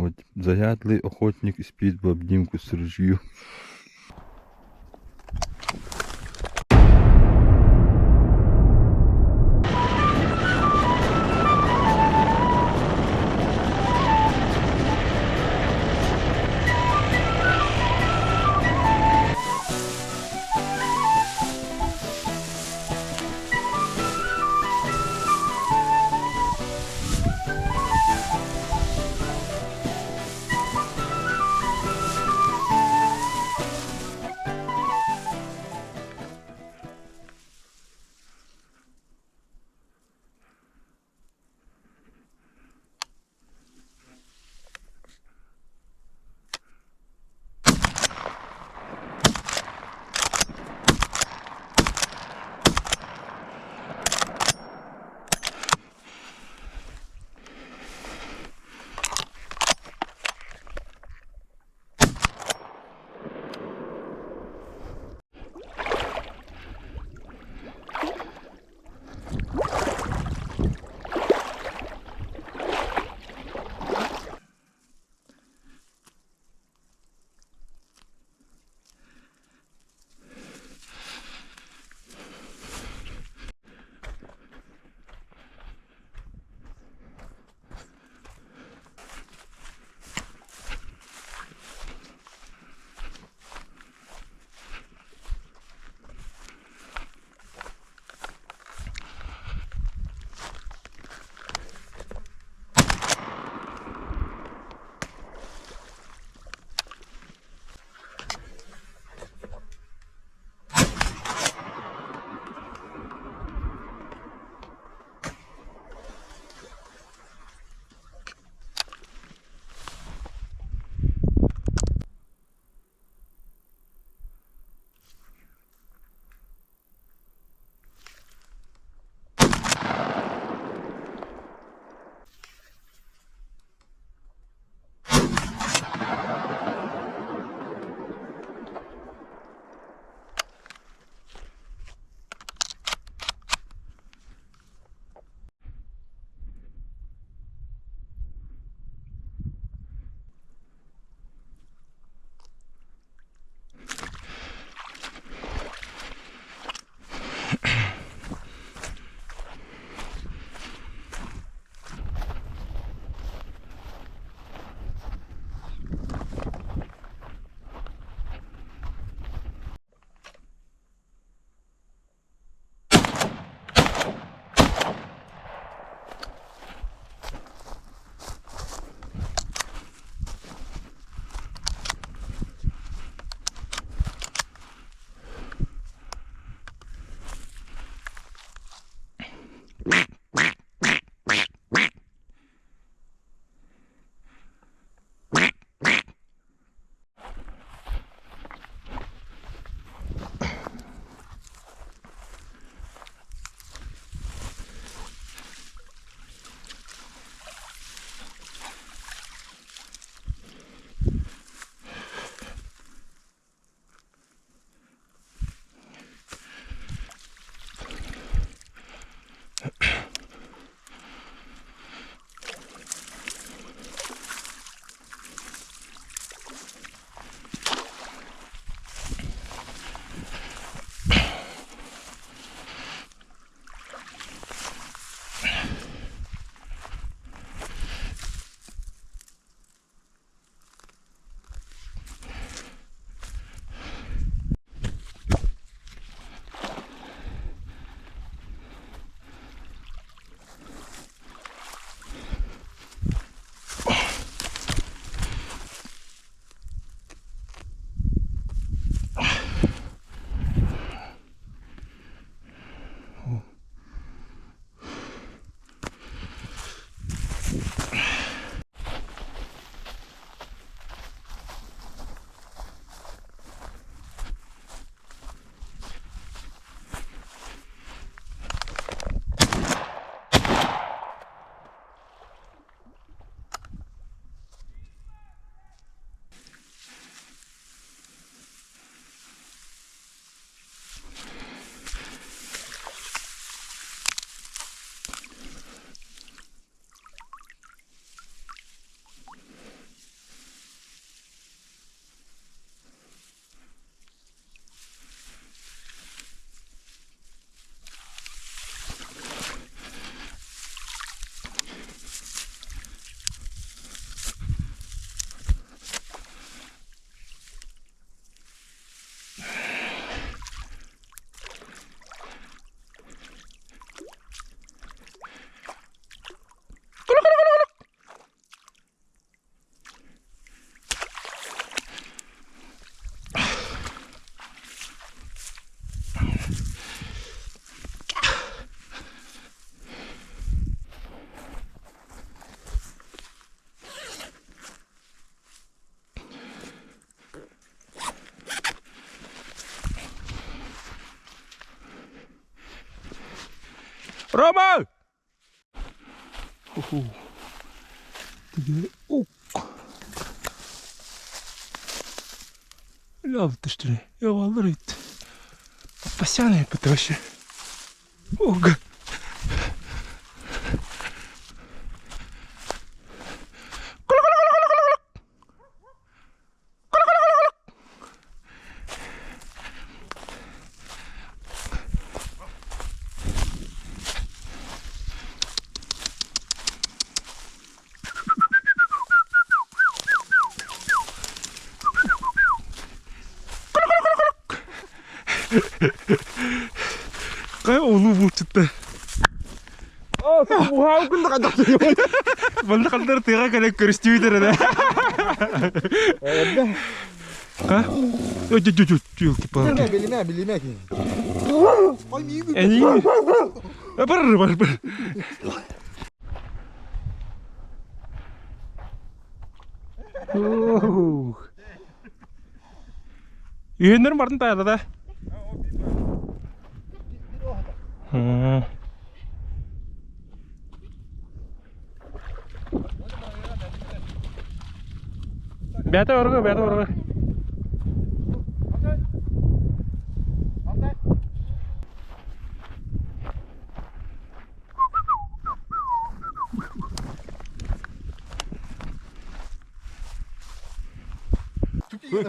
Вот заядлый охотник спит в обнимку с ружьем. Рома! Лявтыштыры. Яваллар ит. Пасяны вообще. Ого. Кай улуу булчутта. Манна хандар тыаҕа кэлэн көрүстүбүт эрэ да. Ха? Елки-палки. Билимэ, билимэ кини. Эйиин. Бар бар бар. Ух. Үһүннэрин бардын таайда да. Бэйэтэ барга, бэйэтэ барга.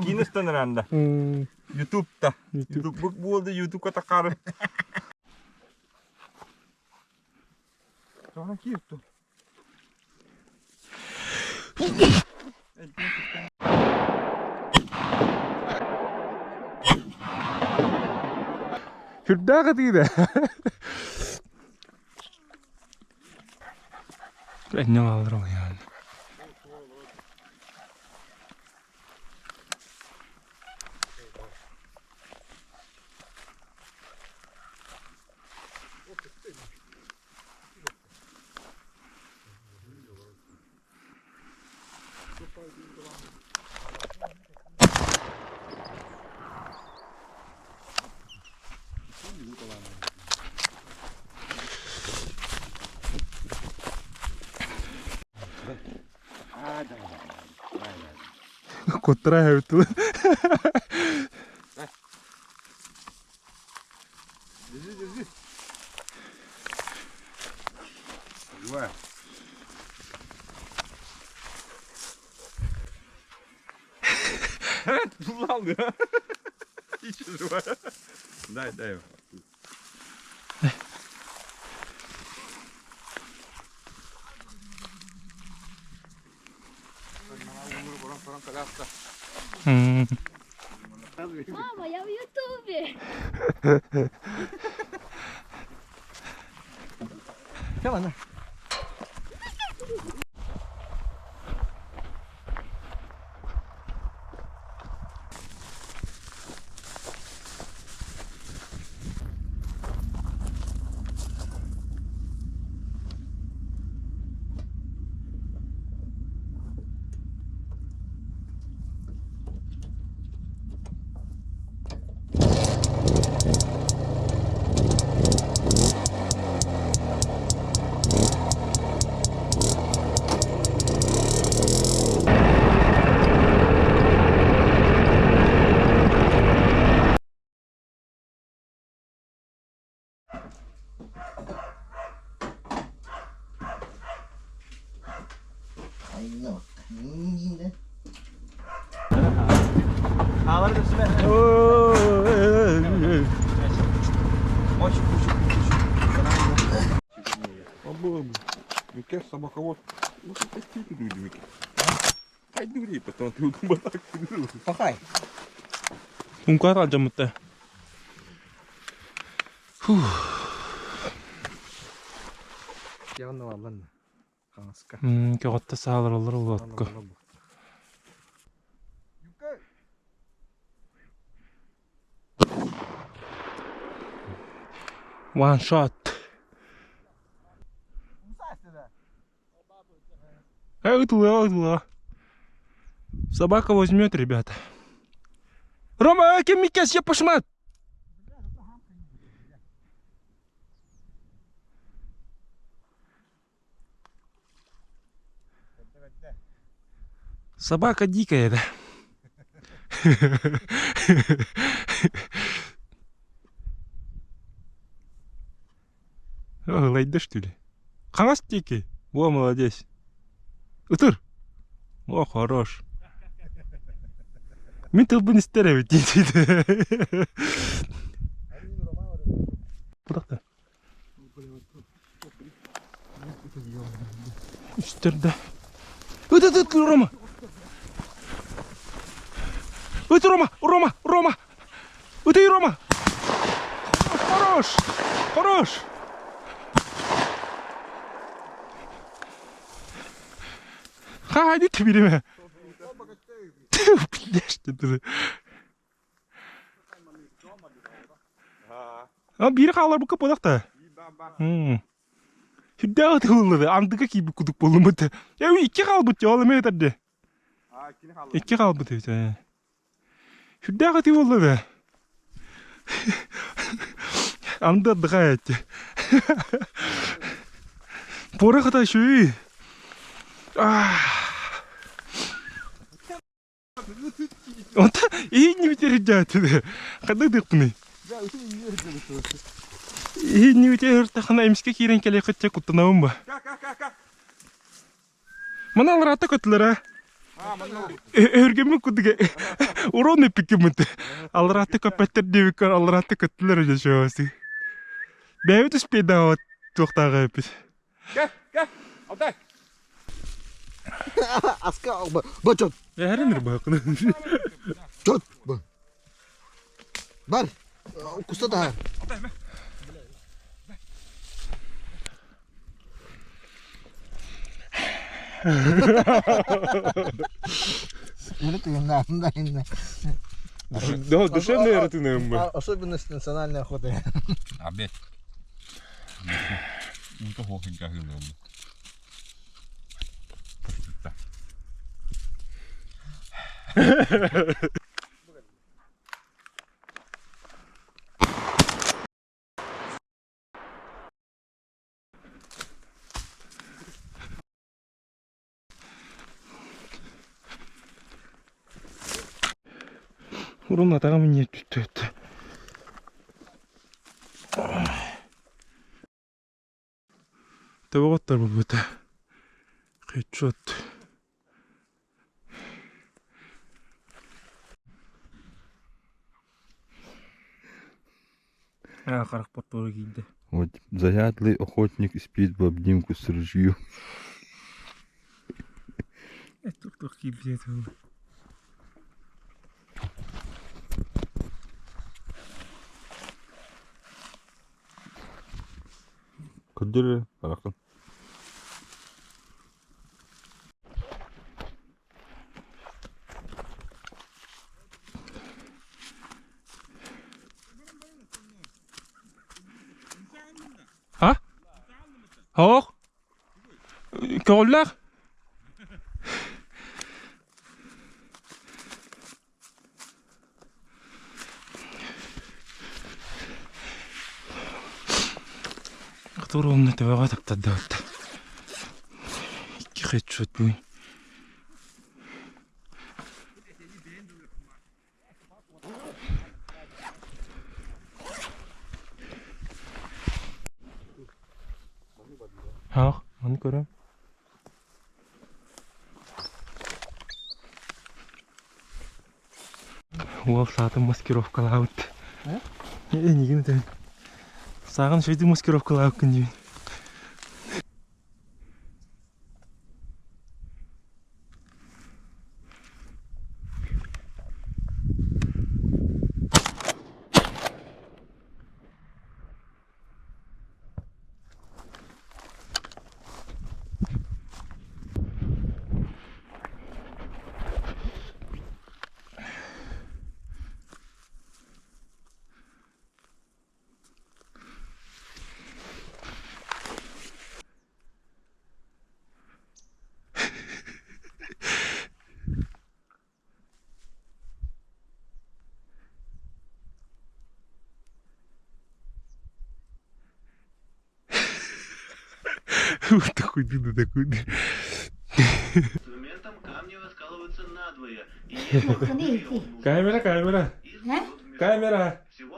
Киинестен ыранда. Ютубта. Ютуб буолду Ютубка таххары. Sonra ki Сүрдээх ытыыда. Энньэҥ аалар олуйаан. Куттара эбит Дай, дай. Мама, я в Ютубе. Мике собаковод. Ну, ты тут Мике. Хай дури, потом ты батак. Пахай. Муҥкар алдьаммыта. Явно алан. Хаҥаска. Көҕөттө саалар олор улуотку. One shot. Эй, туда, туда. Собака возьмет, ребята. Рома, кем Микес, я пошмат. Собака дикая, да? Ылайда что ли? Хаҥас диэки. Во, молодец. Ытыр. О, хорош. Мин тылбын истэр эбит диэтэ. Бутахта. Үстэр да. Ыт ыт ыт Рома. Ыт Рома, Рома, Рома. Ытый Рома. Хорош. Хорош. Хаһайды тибириме. Бля, А биири хаалларбыкка буолах да. Сүрдээх ытыллыбы, андыга киирбит кудук буоллумут. Э, икки хаалбыт ол эмиэ этэрди. Икки хаалбыт эбит. Сүрдээх ытыы буолла да. Анды отдыхает. Порох это еще и. Онто иһин Ханнык дыхпыный? Иһин хана эмискэ киирэн кэлиэххитчэ куттанабын ба. Мана алраата көтүлэр а. Өһүргэммит курдук урон эппиккиммит. Алраата көппөттөр диэбиккэр алраата көттүлэр дьэ чуосы. Бэйэбит успейдаабат туохтааҕа эппит. Кэ, кэ, алтай. Аска бочот. Эһэрин ырбаакын. Чот. Бар. Куста таһар. Да, душевная рутина. Особенность национальной охоты. Обед. Урун атаҕым инньэ түттэ. Төбөҕөттөр буолбута. Хеччот. Аа, харахпар туора киирдэ. Вот заядлый охотник спит в обнимку с ружьем. Тух-тух киирбит этэ. Көрдөрө барахын. А? Хоох? Көҕүллээх? Туруумна төбөҕө таптардыбыт. Икки хедшот бүгүн. Аах, маны көрөм. Уол саатын маскировкалаабыт. Эйигин этэн. Сааҕын үчүгэйдик маскировкалаабыккын диибин. Такой длинный такой. Камера, камера. Камера.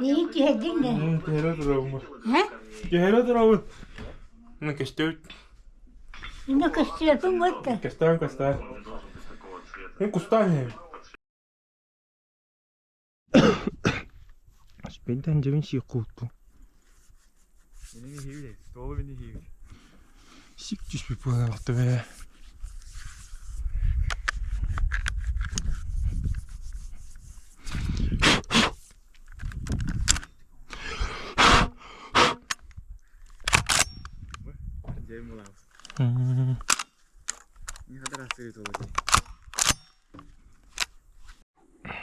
Миигин түһэрдиҥ да? Түһэрэ туруоммут. Түһэрэ туруобут. Ну, көстүбүт. Ну, көстүөпүн буолта. Көстөөн, көстөөн. Ну, кустаан иһэбин. Спинтэн дьэбин сиик кууттум. Сик түспүт буолан охтубэ.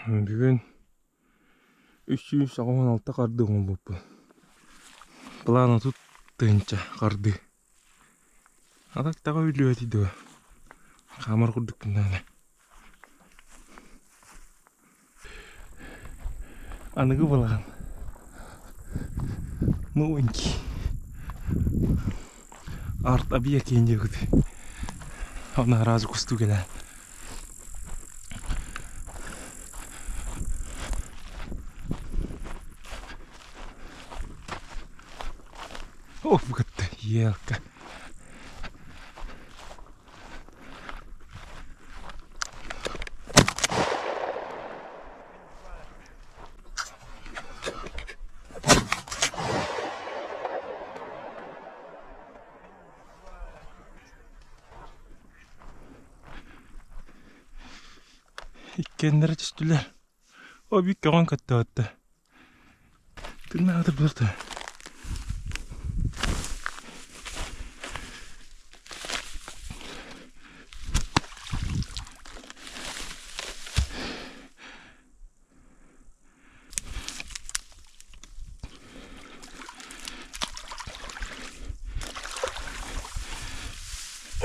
Бүгүн 386 хардыы оҥорбуппун. План 30 тыһыынча хардыы. А так таҕа үллүбэтий дуо? Хаамар курдукпун даҕаны. Аныгы балаҕан. Новенький. Арт-объект диэбит. Онно араас кустуу кэлэ. О, букатты, елка. Иккиэннэрэ түстүлэр. О, биир көҕөн көттөөттө. Тыыннаатыр буолта.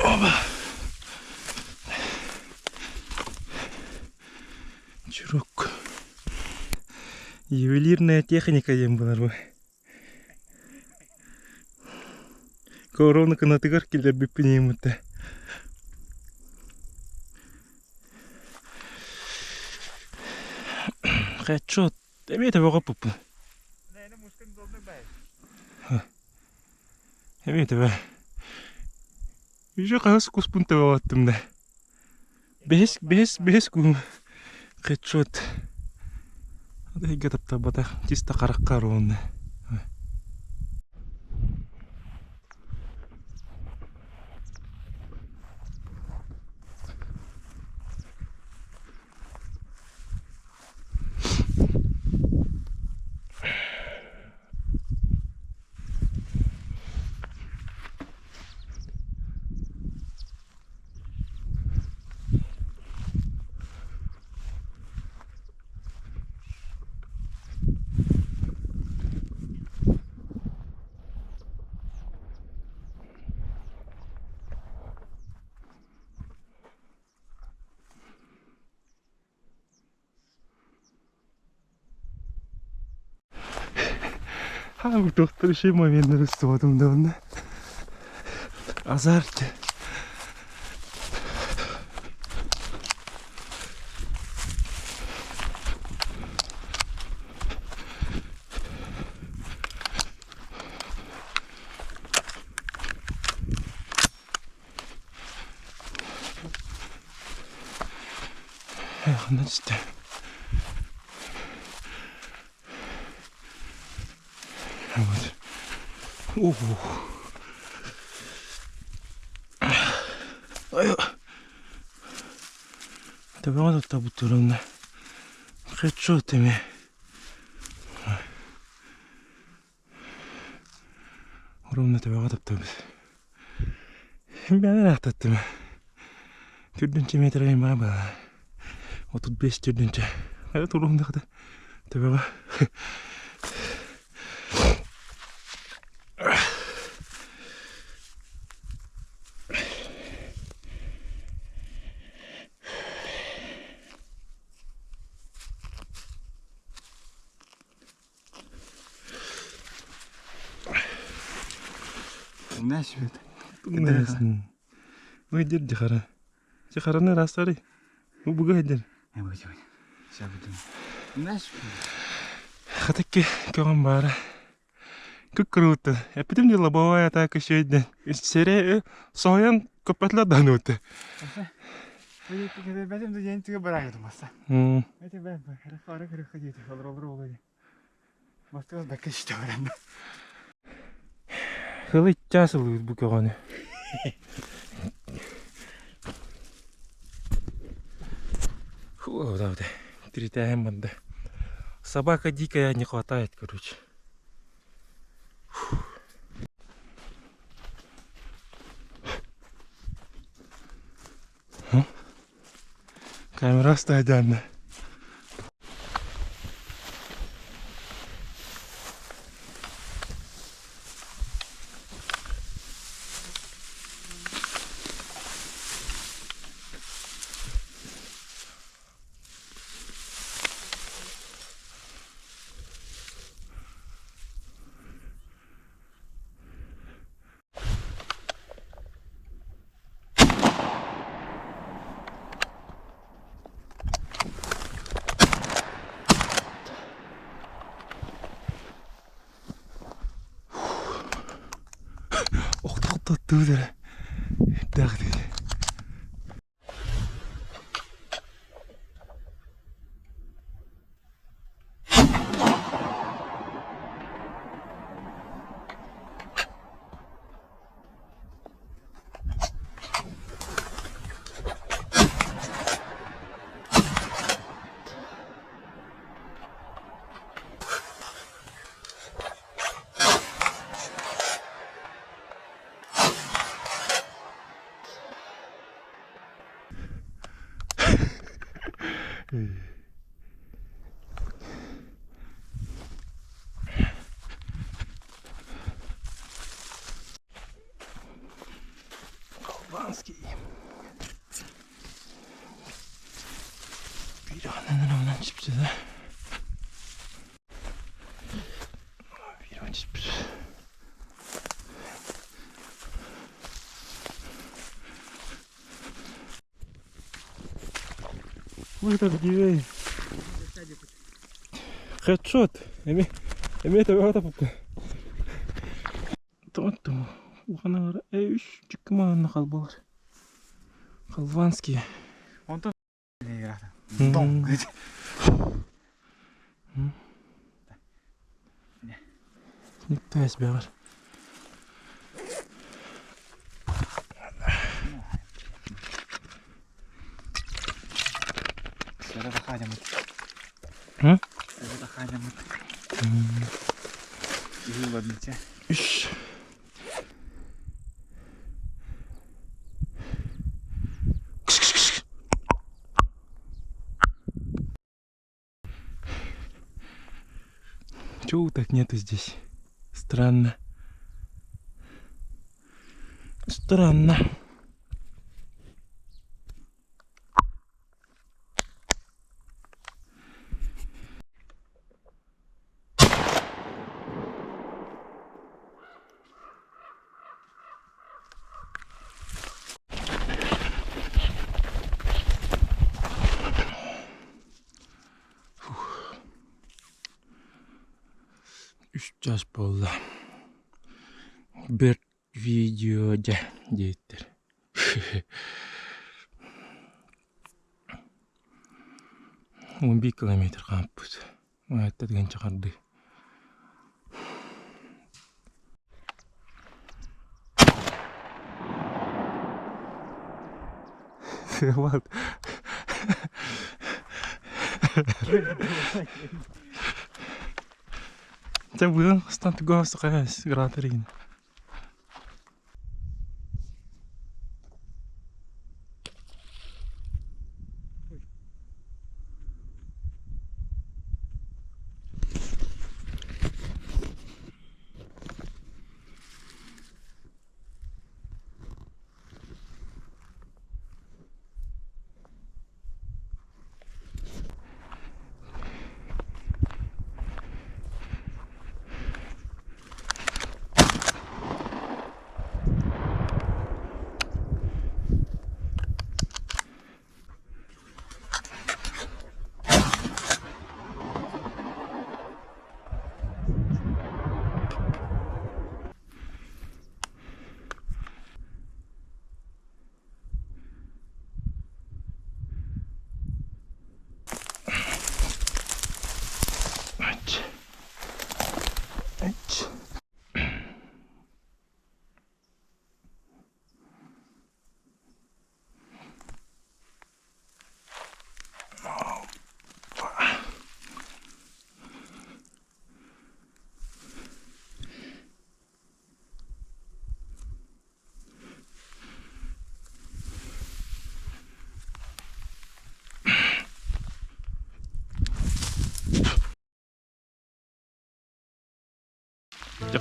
Оба! Чурок. Ювелирная техника диэн буолар бу. Корона кынатыгар киллэрбиппин иэммитэ. Хедшот. Эмиэ төбөҕө ыппыппын. Эмиэ төбө. Уже хаһыс куспун төбөҕө ыттым да. Бэһис, бэһис, бэһис куһум хедшот. Ыйга таптарбатах, чисто харахха ровно. Туохтар үчүгэй моменнары устубатым да уонна азарт. Ханна түстэ? Вот. Ого. Төбөҕө туттабыт турунна. Хедшот эми. Ровно төбөҕө таптабыт. Бэйэн аахтаттым. Түрдүнчэ метр аймаа баа. 35 түрдүнчэ. Хайа туруһун төбөҕө. Ой, дир дихара. Дихараны растары. Бу буга сылдьар. Хатыкки көҕөн баара. Кыккырыбыттан. Эппитим дии лобовая атака үчүгэйдэн. Сэрэ соһуйан көппөтүлэр даҕаны бутта. Хылы иччаас ылыыр бу көҕөнү. Фу, тиритээһин барда. Собака дикая не хватает, короче. Камера стадианна. Охтохтоттуу эрэ Дээх Албанский. Биир ананан чипсida. Биир чипс. Вот дивей. Хедшот. Эми эми это попка. Тотту. Уханалар үш чыккымаанна халбалар. Халванский. Онтон Дон. Никто бэҕэр. Үш. Чего так нету здесь? Странно. Странно. Үс час буолла. Бэрт видео дьэ диэттэр. 11 километр хаампыт. Ааттатыган чахарды. Вот. Чэ быһан хастан тугу сахас граторин.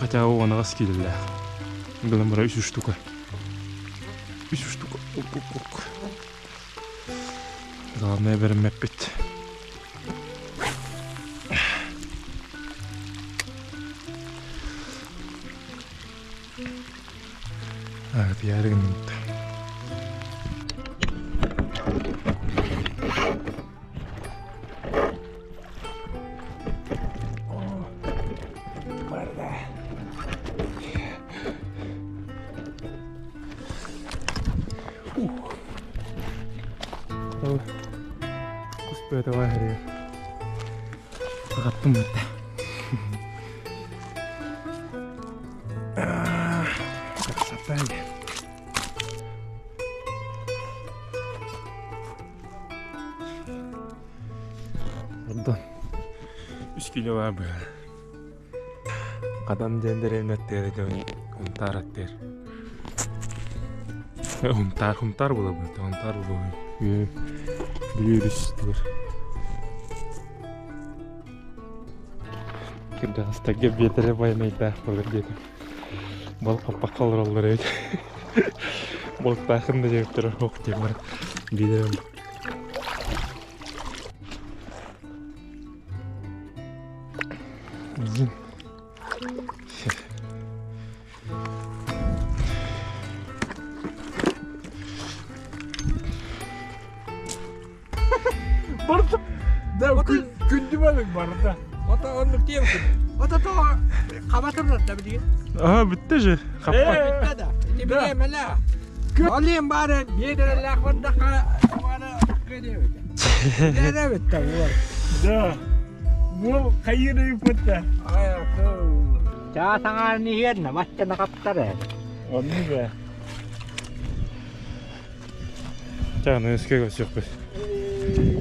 Хотя 18 киилэлээх. Гынан бара үс штука. Үс штука. Оп-оп-оп. Главное бэриммэппит. Аҕытыйаары гынныбыт. Куспетова хэрэг. Аттым битте. Красота. Онтон үс кило баар быһа. Хатан диэн дэриэбинэттэр дьон Хунтаар аттыыр. Хунтаар, Хунтаар буолабыт, Хунтаар буолуо. Бүлүү өрүс тугар. Кырдьаҕастарга биэтэрэ байанайдаах буолар диэтим. Балык хаппакка олороллор эбит. Балыктаахын да диэбиттэр ох диэн баран биэдэрэм Блин. Барыта Да, күндү балык барыта. Ото оннук диэбиккин. Ото тоҕо хаба турар да билигин. Ага, бүттэ же. Хаппа. Бүттэ да. Ити бириэмэлэ. Олием баары биэдэрэлээх бардахха баары кыдебит. Биэдэбит да буолар. Да. Бу хайыр ыйыппыта. Чаас аҥаарын иһиэрнэ маччана хаптар. Онну be. Чааны өскө көрсүөхпүт.